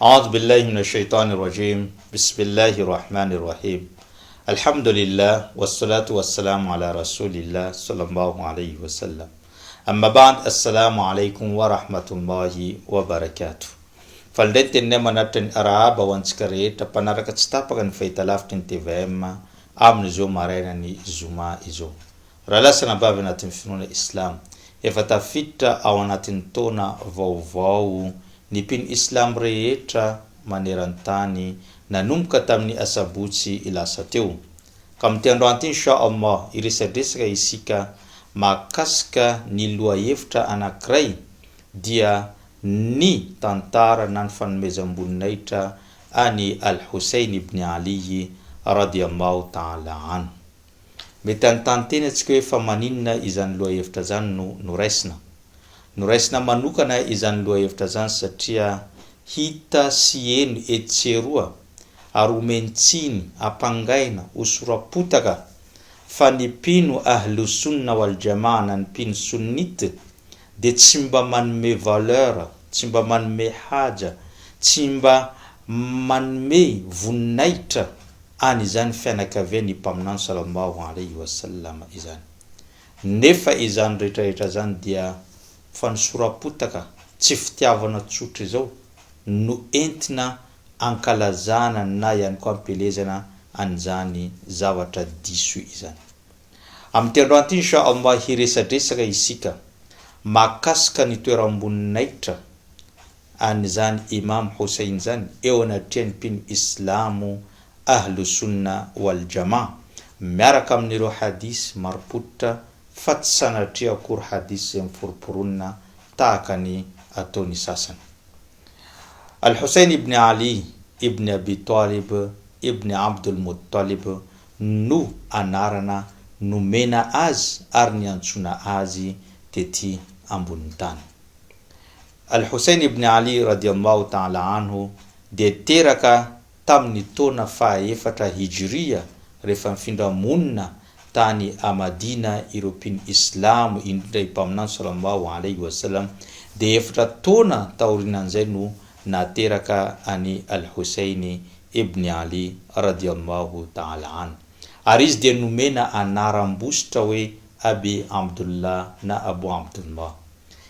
Aoudhu billahi minash shaitani rajim Bismillahi rahmani rahim Alhamdulillah wassalatu wassalamu ala rasulillah sallallahu alayhi wa sallam Amma ba'd Assalamu alaikum wa rahmatullahi wa barakatuh Faly indray ny teninay manatitra ny arahaba ho antsika rehetra mpanaraka tsy tapaka ny fahitalavitry ny tvm amin'izao marainan'ny zoma izao. Rahalahy sy anabavy anatin'ny finoana Islam, efa tafiditra ao anatin'ny taona vaovao ny mpino Islam rehetra maneran-tany nanomboka tamin'ny asabotsy lasa teo. Ka amin'ity androany ity Insha Allah hiresadresaka isika mahakasika ny lohahevitra anankiray dia ny tantara na ny fanomezam-boninahitra an'i Al-Houssein ibn Ali radiyallahu ta'ala anhu. Mety hanontany tena isika hoe fa maninona izany lohahevitra izany no noraisina? Noraisina manokana izany lohahevitra izany satria hita sy heno etsy sy eroa ary omen-tsiny, ampangaina, hosoram-potaka fa ny mpino Ahlou Sunna wal Jamaa na ny mpino Sunnite dia tsy mba manome valeur, tsy mba manome haja, tsy mba manome voninahitra an' izany fianakavian' i Mpaminany sallallahu alaihi wa sallam izany. Nefa izany rehetra rehetra izany dia fanosoram-potaka, tsy fitiavana tsotra izao no entina ankalazana na ihany koa ampielezana an'izany zavatra diso izany. Amin'ity androany ity Insha Allah hiresadresaka isika mahakasika ny toeram-boninahitra an'izany Imam Houssein izany eo anatrehan'ny mpino Islamo Ahlu Sunna wal Jamaa miaraka amin'ireo hadith marim-pototra fa tsy sanatria akory hadith izay miforomporonina tahaka ny ataon'ny sasany. Al Houssein ibn Ali ibn Abi Talib ibn Abdul Muttalib no anarana nomena azy ary niantsoana azy tety ambonin'ny tany. Al-Houssein ibn Ali radiyallahu ta'ala anhu dia teraka tamin'ny taona faha-efatra Hijriya rehefa nifindra monina tany a Madina ireo mpino Islamo indrindra i Mpaminany sallallahu alaihi wa sallam dia efatra taona taorianan'izay no nahateraka an'i Al-Houssein ibn Ali radiyallahu ta'ala anhu ary izy dia nomena anaram-bositra hoe Abi Abdullah na Abu Abdullah.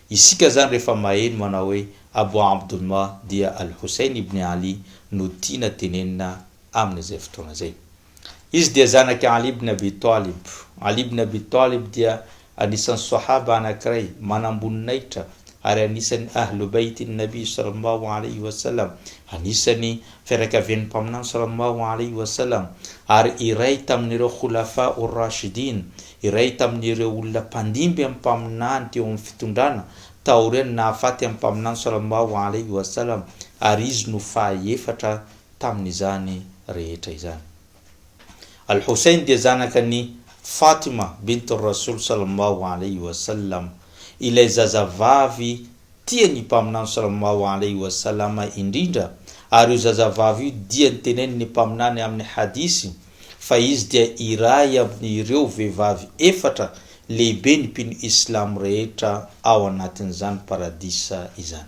Isika zany rehefa maheno manao hoe Abu Abdullah dia Al-Houssein ibn Ali no tiana tenenina amin'izay fotoana izay. Izy dia zanak'i Ali ibn Abi Talib. Ali ibn Abi Talib dia anisan'ny Sahaba anankiray manamboninahitra ary anisan'ny Ahlu Bayt-n'ny Nabi sallallahu alaihi wa sallam, anisan'ny fianakavian'ny Mpaminany sallallahu alaihi wa sallam, ary iray tamin'ireo Khulafa ur-Rashidin, Iray tamin'ireo olona mpandimby an'ny Mpaminany teo amin'ny fitondrana, taorian'ny nahafaty an'ny Mpaminany Salallahu alaihi wa sallam, ary izy no fahaefatra tamin'izany rehetra izany. Al-Houssayn dia zanaka an'i Fatima bint Rasoul Salallahu alaihi wa sallam, ilay zazavavy Tia ny Mpaminany Salallahu alaihi wa sallam indrindra, ary io zazavavy io dia nitenenin'ny Mpaminany amin'ny hadisy fa izy dia iray amin'ireo vehivavy efatra lehibe ny mpino Islamo rehetra ao anatin'izany paradisa izany.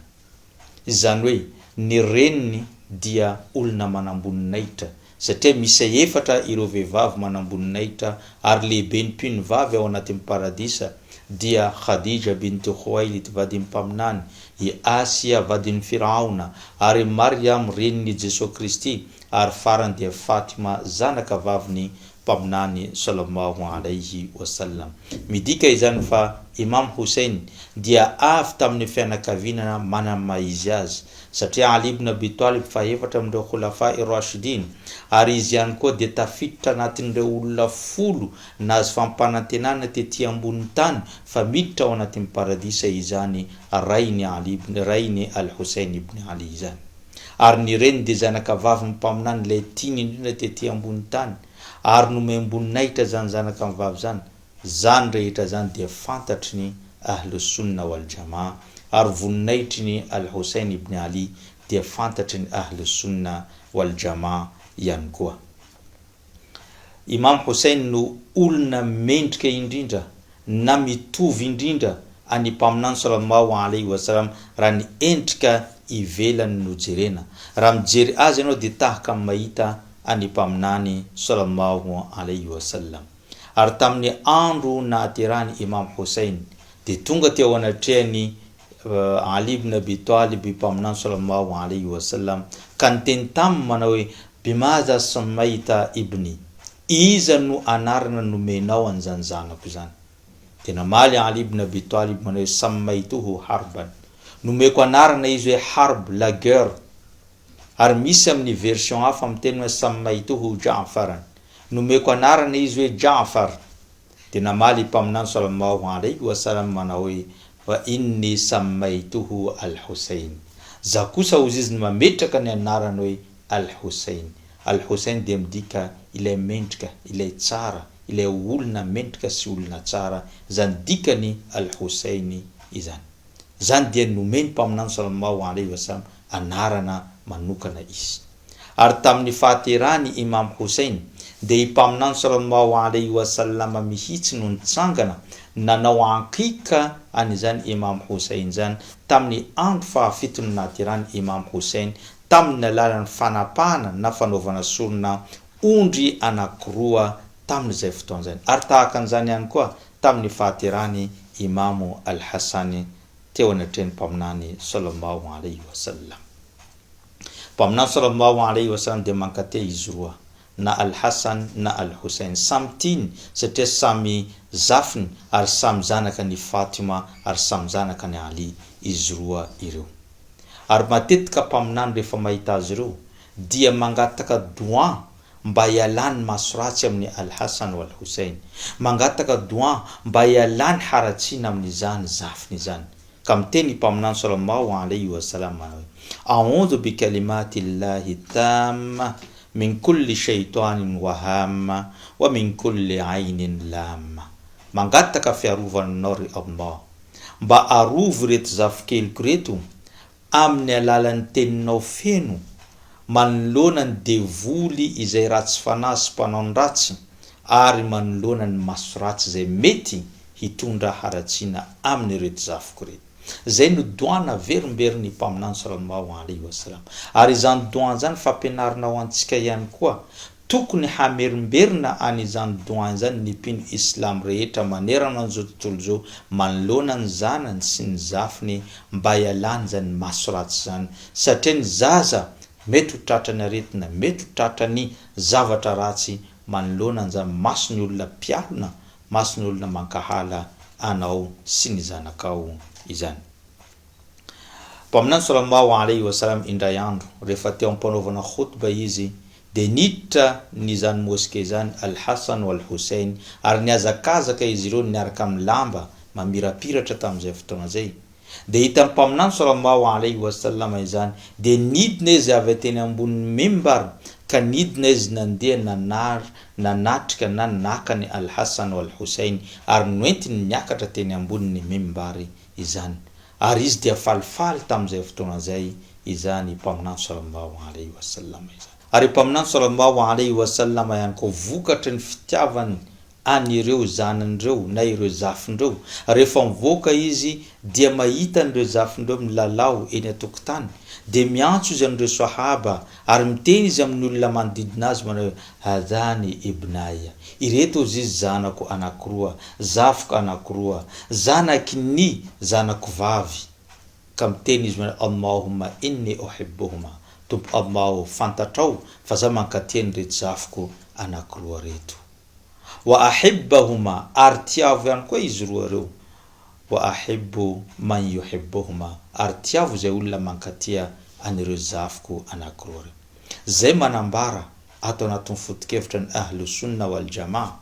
Izany hoe ny reniny dia olona manamboninahitra Satria miisa efatra ireo vehivavy manamboninahitra ary lehiben'ny mpino vavy ao anatin'ny Paradisa, dia Khadija bint Khuwaylid vadin'ny Mpaminany, i Asiya vadin'i Firaona, ary Maryam renin'i Jesoa Kristy, ary farany dia Fatima zanaka vavin'ny Mpaminany Sallallahu alaihi wa sallam. Midika izany fa Imam Houssein dia avy tamin'ny fianakaviana manana ny maha izy azy, Satria Ali ibn Abi Talib fahefatra amin'ireo Khulafa'i Rashidin, ary izy ihany koa dia tafiditra anatin'ireo olona folo nahazo fampanantenana tety ambonin'ny tany fa miditra ao anatin'ny Paradisa izany rain'i Ali ibn rain'i Al-Houssein ibn Ali izany. Ary ny reniny dia zanaka vavin'ny Mpaminany ilay tiany indrindra tety ambonin'ny tany, ary nomem-boninahitra izany zanaka vavy izany, Zany rehetra zany dia fantatry ny Ahlou Sunna wal Jamaa, ary voninahitry ny Al Houssein ibn Ali dia fantatry ny Ahlou Sunna wal Jamaa ihany koa. Imam Houssein no olona mendrika indrindra na mitovy indrindra an'i Mpaminany Sallallahu alaihi wa sallam raha ny endrika. ivelany no jerena. Raha mijery azy ianao dia tahaka ny mahita an'i Mpaminany Sallallahu alaihi wa sallam. Ary tamin'ny andro nahaterahan'i Imam Houssayn dia tonga teo anatrehan'i Ali ibn Abi Talib Mpaminany Sallallahu alaihi wa sallam ka niteny taminy manao hoe, Bimadha sammaita ibni? Iza no anarana nomenao an'izany zanako izany? Dia namaly Ali ibn Abi Talib manao hoe, Sammaituhu Harban. Nomeko anarana izy hoe Harb, la guerre. Ary misy amin'ny version hafa miteny hoe Sammaituhu Ja'faran. Nomeko anarana izy hoe Ja'far. Dia namaly i Mpaminany sallallahu alaihi wa sallam manao hoe, Wa inni sammaituhu Al-Hussein. Za kosa hozy izy no mametraka ny anarany hoe Al-Hussein. Al-Hussein dia midika ilay mendrika, ilay tsara, ilay olona mendrika sy olona tsara, izany dikany Al-Hussein izany. Izany dia nomen'ny Mpaminany sallallahu alaihi wa sallam anarana manokana izy. Ary tamin'ny fahaterahany Imam Hussein dia i Mpaminany sallallahu alaihi wa sallam mihitsy no nitsangana nanao aqiqa an'izany Imam Hussein izany tamin'ny andro fahafiton'ny nahaterahany Imam Hussein tamin'ny alalan'ny fanapahana na fanaovana sorona ondry anankiroa tamin'izay fotoana izany, ary tahaka an'izany ihany koa tamin'ny fahaterahany Imamo Al-Hassani teo anatrehan'ny Mpaminany Sallallahu alaihi wa sallam. Mpaminany Sallallahu alaihi wa sallam dia mankatia izy roa, na Al-Hassan na Al-Hussein, samy tiany satria samy zafiny ary samy zanaka an'i Fatima ary samy zanaka an'i Ali izy roa ireo. Ary matetika Mpaminany rehefa mahita azy ireo dia mangataka doua mba hialany maso ratsy amin'i Al-Hassan wa Al-Hussein. Mangataka doua mba hialany haratsiana amin'izany zafiny izany. Ka miteny i Mpaminany Sallallahu alaihi wa sallam manao hoe, A'udhu bi kalimatillahi tamma min kulli shaytanin wa hamma wa min kulli aynin lamma. Mangataka fiarovana aminao ry Allah. Mba arovy ireto zafikeliko ireto amin'ny alalan'ny teninao feno manoloana ny devoly izay ratsy fanahy sy mpanao ny ratsy ary manoloana ny maso ratsy izay mety hitondra haratsiana amin'ireto zafiko ireto. Izay no doa naverimberiny Mpaminany Sallallahu alaihi wasallam. Ary izany doa izany fampianarina ho antsika ihany koa Tokony hamerimberina an'izany doua izany ny mpino islam rehetra manerana an'izao tontolo izao manoloana ny zanany sy ny zafiny mba hialany izany maso ratsy izany satria ny zaza mety ho tratran'ny aretina, mety ho tratran'ny zavatra ratsy manoloana an'izany mason'ny olona mpialona, mason'ny olona mankahala anao sy ny zanakao izany. Mpaminany Sallallahu alaihi wa sallam indray andro rehefa teo am-panaovana khutba izy dia niditra ny izany moske izany Al-Hassan wa Al-Hussein ary nihazakazaka izy ireo niaraka amin'ny lamba mamirapiratra tamin'izay fotoana izay. Dia hitan'ny Mpaminany Sallallahu alaihi wa sallam izany dia nidina izy avy teny ambonin'ny mimbar ka nidina izy nandeha nanar nanatrika na naka ny Al-Hassan wa Al-Hussein ary noentiny niakatra teny ambonin'ny mimbar izany, ary izy dia falifaly tamin'izay fotoana izay izany Mpaminany Sallallahu alaihi wa sallam izany. Ary Mpaminany Sallallahu alaihi wa sallam ihany koa vokatry ny fitiavany an'ireo zanany ireo na ireo zafiny ireo, rehefa mivoaka izy dia mahita an'ireo zafiny ireo milalao eny an-tokotany, dia miantso izy an'ireo Sahaba ary miteny izy amin'ny olona manodidina azy manao hoe, Hadhani ibnaya, ireto ozy izy zanako anakiroa, zafiko anakiroa, zanaky ny zanako vavy, ka miteny izy hoe, Allahumma inni uhibbuhuma, Tompo Allah ô, fantatrao fa za mankatia an'ireto zafiko anakiroa reto. Wa ahibbahuma, ary tiavo ihany koa izy roa ireo. Wa ahibbu man yuhibbuhuma, ary tiavo izay olona mankatia an'ireo zafiko anakiroa ireo. Izay manambara ato anatin'ny foto-kevitra ny Ahlu Sunna wal Jamaa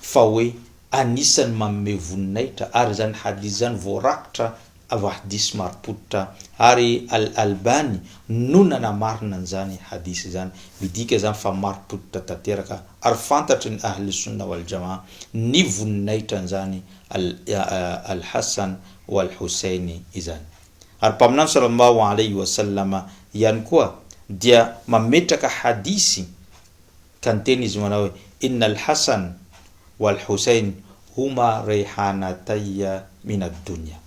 fa hoe anisan'ny manome voninahitra ary izany hadith izany voarakitra avy hadith marim-pototra ary Al Albani no nanamarina an'izany hadith izany, midika izany fa marim-pototra tanteraka ary fantatry ny Ahlu Sunna wal Jamaa ny voninahitra an'izany Al Hassan wal Hussein izany. Ary Mpaminany Sallallahu alaihi wa sallam ihany koa dia mametraka hadisy ka niteny izy manao hoe, Inna al-Hassan wal Hussein huma rayhanatayya min ad-dunya.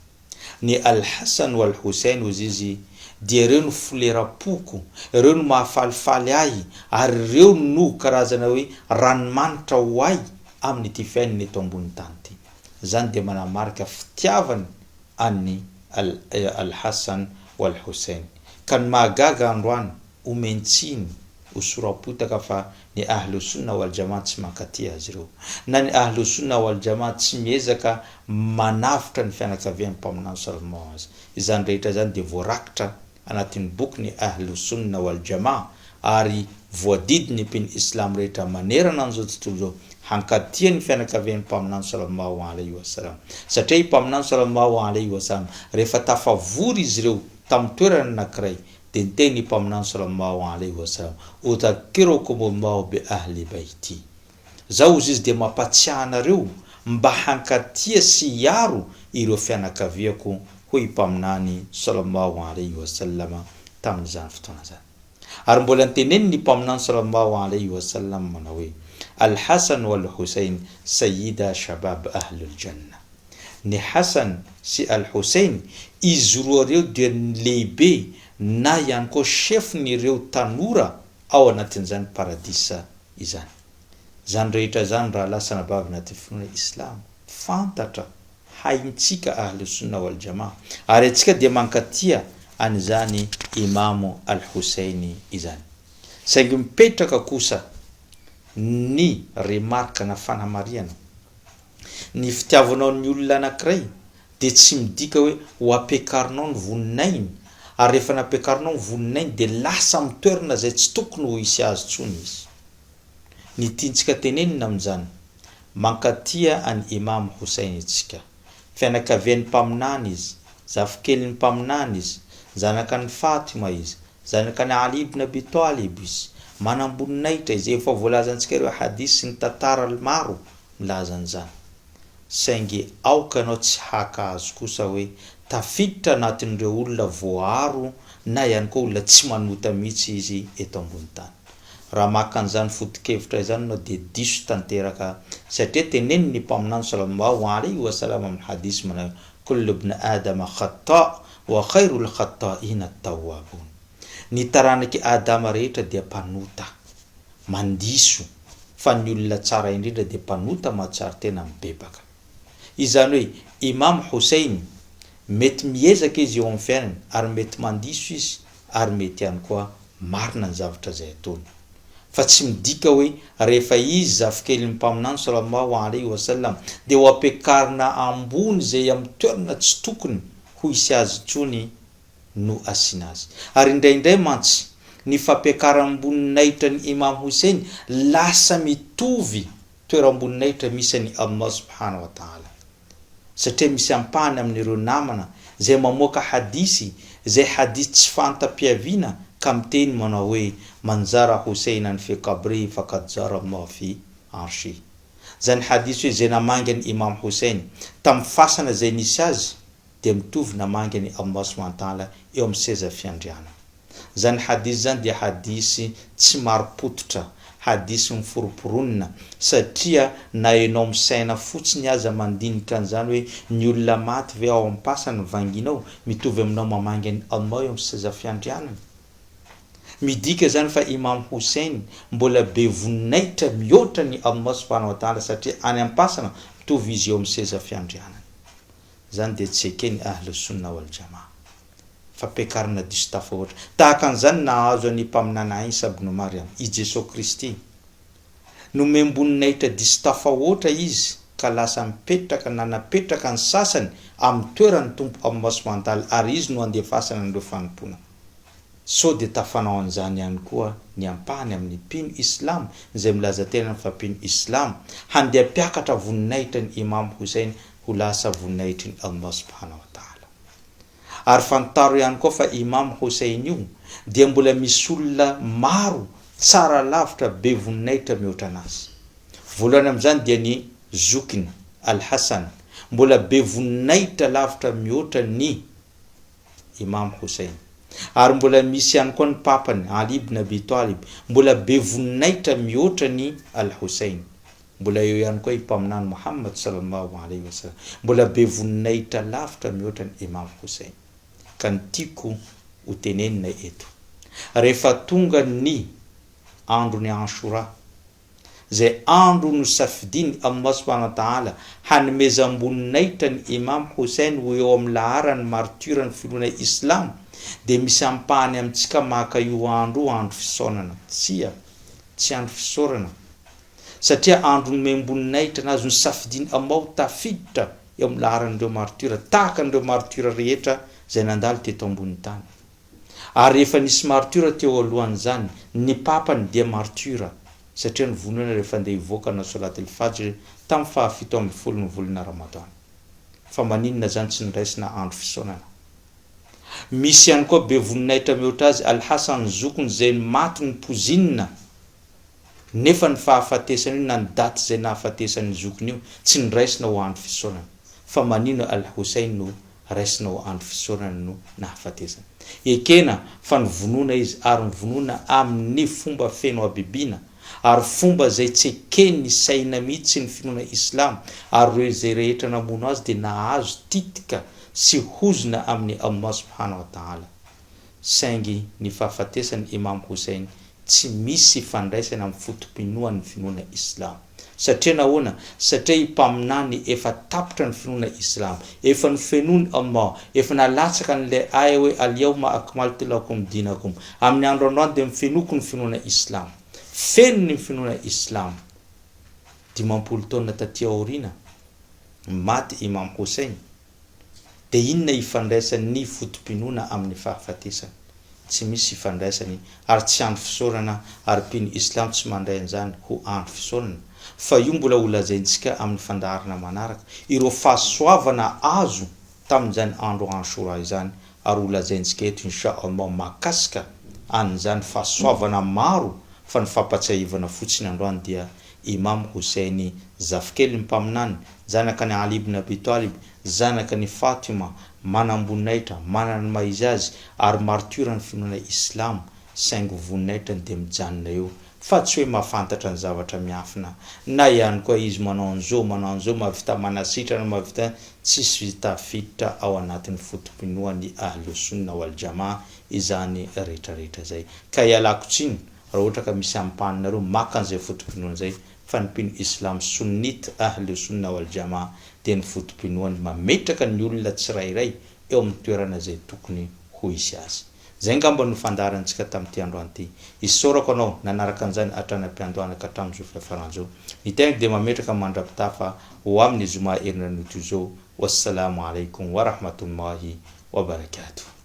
Ny al-Hassan wal Hussein hozy izy dia ireo no foleram-poko, ireo no mahafalifaly ahy ary ireo no karazana hoe ranomanitra ho ahy amin'ity fiainana eto ambony tany ity. Izany dia manamarika fitiavany an'i Al-Hassan wal Hussein. Ka ny mahagaga androany, omen-tsiny, hosoram-potaka fa ny Ahlou Sunnah wal Jamaa tsy mankatia azy ireo. Na ny Ahlou Sunnah wal Jamaa tsy miezaka manavotra ny fianakavian'ny Mpaminany Sallallahu alaihi wasallam. Izany rehetra izany dia voarakitra anatin'ny bokin'ny Ahlou Sunnah wal Jamaa ary voadidy ny mpino Islam rehetra manerana an'izao tontolo izao hankatia ny fianakavian'ny Mpaminany Sallallahu alaihi wasallam. Satria i Mpaminany Sallallahu alaihi wasallam rehefa tafavory izy ireo tamin'ny toerana anankiray dia niteny i Mpaminany Sallallahu alaihi wasallam, Udhakkirukumullahu bi ahli bayti. Zaho hozy izy dia mampatsiahy anareo mba hankatia sy hiaro ireo fianakaviako hoy i Mpaminany Sallallahu alaihi wasallam tamin'izany fotoana izany. Ary mbola niteneniny i Mpaminany Sallallahu alaihi wasallam manao hoe, Al-Hasan wal-Husayn sayyida shabab ahlul jannah. Ny Hasan sy Al-Husayn, izy roa ireo dia ny lehibe na ihany koa chefon'ireo tanora ao anatin'izany paradisa izany. Izany rehetra izany rahalahy sy anabavy anatin'ny finoana Islamo, fantatra, haintsika Ahlou Sunnah wal Jamaa, ary antsika dia mankatia an'izany Imamo Al-Husayn izany. Saingy mipetraka kosa ny remarque na fanamarihana, Ny fitiavanao ny olona anankiray dia tsy midika hoe ho ampiakarinao ny voninahiny, ary rehefa nampiakarinao ny voninahiny dia lasa amin'ny toerana izay tsy tokony ho hisy azy intsony izy. Ny tiantsika tenenina amin'izany, mankatia an'i Imam Houssain isika. Fianakavian'ny Mpaminany izy, zafikelin'ny Mpaminany izy, zanakan'i Fatima izy, zanakan'i Ali ibn Abi Talib izy, manam-boninahitra izy, efa voalazantsika ireo hadith sy ny tantara maro milaza an'izany. Saingy aoka ianao tsy haka azy kosa hoe tafiditra anatin'ireo olona voaaro na ihany koa olona tsy manota mihitsy izy eto ambony tany. Raha maka an'izany foto-kevitra izany ianao dia diso tanteraka satria tenenin'ny Mpaminany sallallahu alaihi wa sallam amin'ny hadith manao hoe, Kullu ibn Adama khata' wa khairul khata'ina at-tawwabun. Ny taranak'i Adama rehetra dia mpanota. Mandiso fa ny olona tsara indrindra dia mpanota mahatsiaro tena mibebaka. Izany hoe Imam Housein, mety miezaka izy eo amin'ny fiainany ary mety mandiso izy ary mety ihany koa marina ny zavatra izay ataony. Fa tsy midika hoe rehefa izy zafikelin'ny Mpaminany Sallallahu alaihi wa sallam dia ho ampiakarina ambony izay amin'ny toerana tsy tokony ho hisy azy intsony no asiana azy. Ary indraindray mantsy ny fampiakaram-boninahitra ny Imam Hussein lasa mitovy toeram-boninahitra misy an'i Allah subhanahu wa ta'ala. Satria misy ampahany amin'ireo namana izay mamoaka hadisy izay hadisy tsy fanta-piaviana ka miteny manao hoe, Man zara Huseinan fi qabrihi faqad zara Allah fi arshihi. Izany hadisy hoe izay namangy an'i Imam Hussein tamin'ny fasana izay nisy azy dia mitovy namangy an'i Allah subhanahu wa ta'ala eo amin'ny seza fiandrianana. Izany hadith izany dia hadith tsy marim-pototra, hadith miforomporonina, satria na enao misaina fotsiny aza mandinika an'izany hoe ny olona maty ve ao am-pasana vanginao mitovy aminao mamangy an'i Allah eo amin'ny seza fiandrianana? Midika izany fa Imam Hussein mbola be voninahitra mihoatra an'i Allah subhanahu wa ta'ala satria any am-pasana mitovy izy eo amin'ny seza fiandrianana. Izany dia tsy eken'ny Ahl Sunnah wal Jamaa. Fampiakarana diso tafahoatra. Tahaka an'izany nahazo an'i Mpaminany Isa ibn Maryam, i Jesoa Kristy. Nomem-boninahitra diso tafahoatra izy ka lasa mipetraka na napetraka ny sasany amin'ny toeran'ny Tompo Allah subhanahu wa ta'ala ary izy no andefasana an'ireo fanompoana. Sao dia tafanao an'izany ihany koa ny ampahany amin'ny mpino Islamo izay milaza tenany fa mpino Islamo, handeha mpiakatra voninahitra ny Imam Housein ho lasa voninahitry ny Allah subhanahu wa ta'ala. Ary fantaro ihany koa fa Imam Housein io dia mbola misy olona maro tsara lavitra be voninahitra mihoatra anazy. Voalohany amin'izany dia ny zokiny, Al-Hassan, mbola be voninahitra lavitra mihoatra ny. Imam Housein. Ary mbola misy ihany koa ny papany, Ali ibn Abi Talib, mbola be voninahitra mihoatra ny Al Housein. Mbola eo ihany koa i Mpaminany Muhammad sallallahu alaihi wa sallam, mbola be voninahitra lavitra mihoatra ny Imam Housein. Ka ny tiako. ho tenenina eto. Rehefa tonga ny andron'ny Ashura, izay andro nosafidian'i Allah subhanahu wa ta'ala hanomezam-boninahitra ny Imam Hussein ho eo amin'ny laharan'ny martyran'ny finoana Islamo, dia misy ampahany amintsika maka io andro io andro fisaonana. Tsia, tsy andro fisaorana. Satria andro nomem-boninahitra nazy nosafidian'i Allah ho tafiditra eo amin'ny laharan'ireo martyra, tahaka an'ireo martyra rehetra izay nandalo teto ambonin'ny tany. Ary efa nisy martyra teo alohan'izany, ny papany dia martyra, satria nivonona rehefa andeha hivoaka hanao solat el fajr tamin'ny faha 17 ny volana Ramadan. Fa maninona izany tsy noraisina andro fisaonana? Misy ihany koa be voninahitra mihoatra azy, Al Hassan zokiny izay maty nopoizinina, nefa ny fahafatesany io na ny daty izay nahafatesan'ny zokiny io tsy noraisina ho andro fisaonana. Fa manino Al Hussein no raisina ho andro fisaorana no nahafatesany. Ekena fa novonoina izy ary novonoina amin ny fomba feno habibiana ary fomba izay tsy eken ny saina mihitsy ny finoana islamo ary ireo izay rehetra namono azy dia nahazo titika sy hozona amin i Allah subhanahu wa ta'ala. Saingy ny fahafatesan Imam Hussein tsy misy ifandraisany amin'ny foto-pinoan'ny finoana islamo. Satria nahoana? Satria i Mpaminany efa tapitra ny finoana islamo, efa nofenoiny Allah, efa nalatsaka an'ilay aya hoe Al-yawma akmaltu lakum dinakum, amin'ny andro androany dia nofenoiko ny finoana islamo. Feno ny finoana islamo. 50 taona taty aoriana, maty Imam Hussein. Dia inona ifandraisan'ny foto-pinoana amin'ny fahafatesana? Tsy misy ifandraisany ary tsy andro fisaorana ary mpino islam tsy mandray an'izany ho andro fisaorana fa io mbola ho lazaintsika amin'ny fandaharana manaraka ireo fahasoavana azo tamin'izany andro Ashura izany ary ho lazaintsika eto insha Allah mahakasika an'izany fahasoavana maro fa ny fampatsiahivana fotsiny androany dia Imam Houseini zafikelin'ny Mpaminany Zanaka an'i Ali ibn Abi Talib, zanaka an'i Fatima, manam-boninahitra, manana ny maha izy azy, ary martiora ny finoana islamo, saingy voninahitrany dia mijanona eo, fa tsy hoe mahafantatra ny zavatra miafina, na ihany koa izy manao an'izao, manao an'izao, mahavita manasitrana, mahavita, tsisy tafiditra ao anatin'ny foto-pinoan'ny Ahlou Sunna wal Jamaa izany rehetrarehetra izay. Ka ialako tsiny raha ohatra ka misy ampahanareo maka an'izay foto-pinoana izay, fa ny mpino islamo sunnite Ahlu Sunna wal Jamaa dia ny foto-pinoany mametraka ny olona tsirairay eo amin'ny toerana izay tokony ho hisy azy. Izay angamba no fandaharantsika tamin'ity androany ity. Isaorako anao nanaraka an'izany hatrany am-piandohana ka hatramin'izao fiafarana izao. Ny tenako dia mametraka mandra-pitafa ho amin'ny zoma herinandro toy izao. Wassalamo alaikum wa rahmatullahi wa barakatuh.